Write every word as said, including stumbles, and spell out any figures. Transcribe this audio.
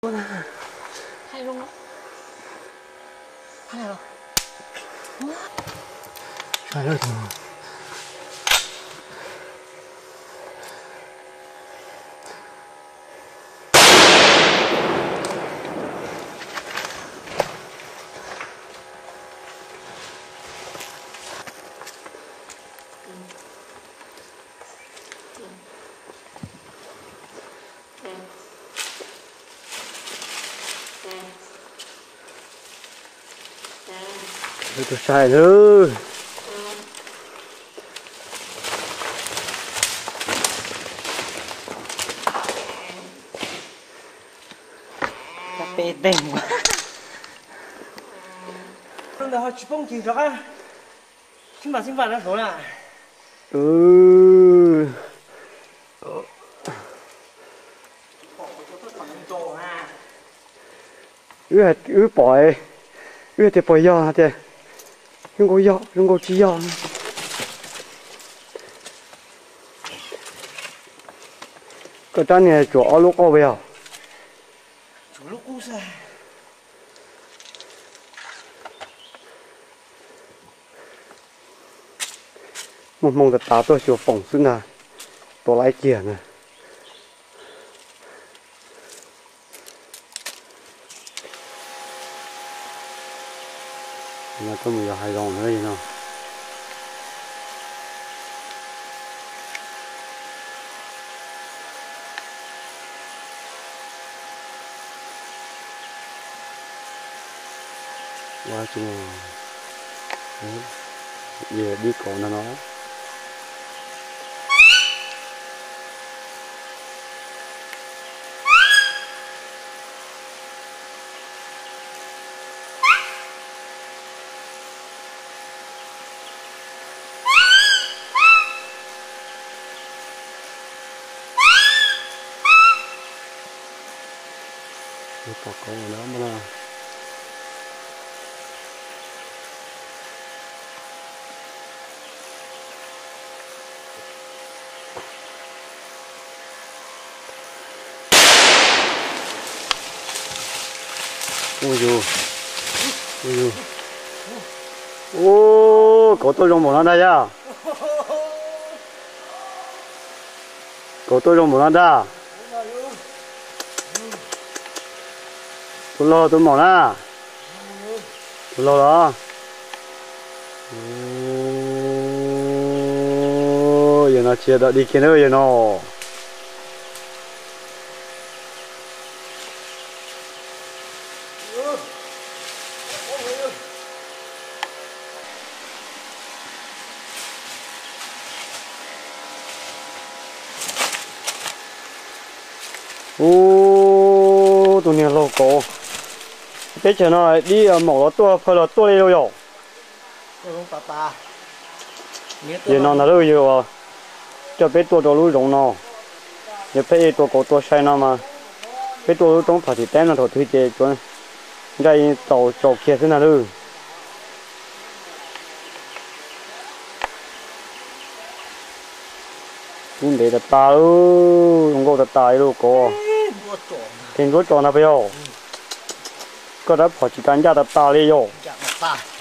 Hai rông. Hai rông. Ui, tua sai lé. Tapi deng. Dah ho cipong cing tok ah. Simpan, simpan dah ho lah. Uh. Ui, ui, pôi. Ui, teuh pôi yo, teuh. Lôn go yo, lôn go ci yo. Keu tan nyan cok ôk lôn ko beu yo. Cok lôn ko sa. Muphom teuta toh cue phong seuet na, toh lai kieh na. Na toh meuyah hai rông lé nyoe. Wah, cuma. Eh, iya, di kau na, na. Ui, pok kong na mana? Ui yu. Ui yu. Ô, kau tu rông mông na dah ya. Kau tu rông mông na dah. Tulô tu mông na. Tulô lo. Ô, yeuh na cia dak di keunoe yeuh no. Ô, tu niang lôn ko. Teuh cit na di, a, mông lôn tuah, phơi lôn tuah lé lôn yo. Yeuh no na lôn yeuh, a. Cho pé tuah droe lôn rông no. Yeuh pé tuah ko tuah sai na ma. Pé tuah lôn rông pha ti tem na tho thui cé tuah. Ngai tao cho kieh seuh na lôn. Tundé tata lôn, nggô tata lôn ko. Ih, dua cok. Tem dua cok na peuyo. Ka da pho cit ka jak tata lé yo. Jak mata.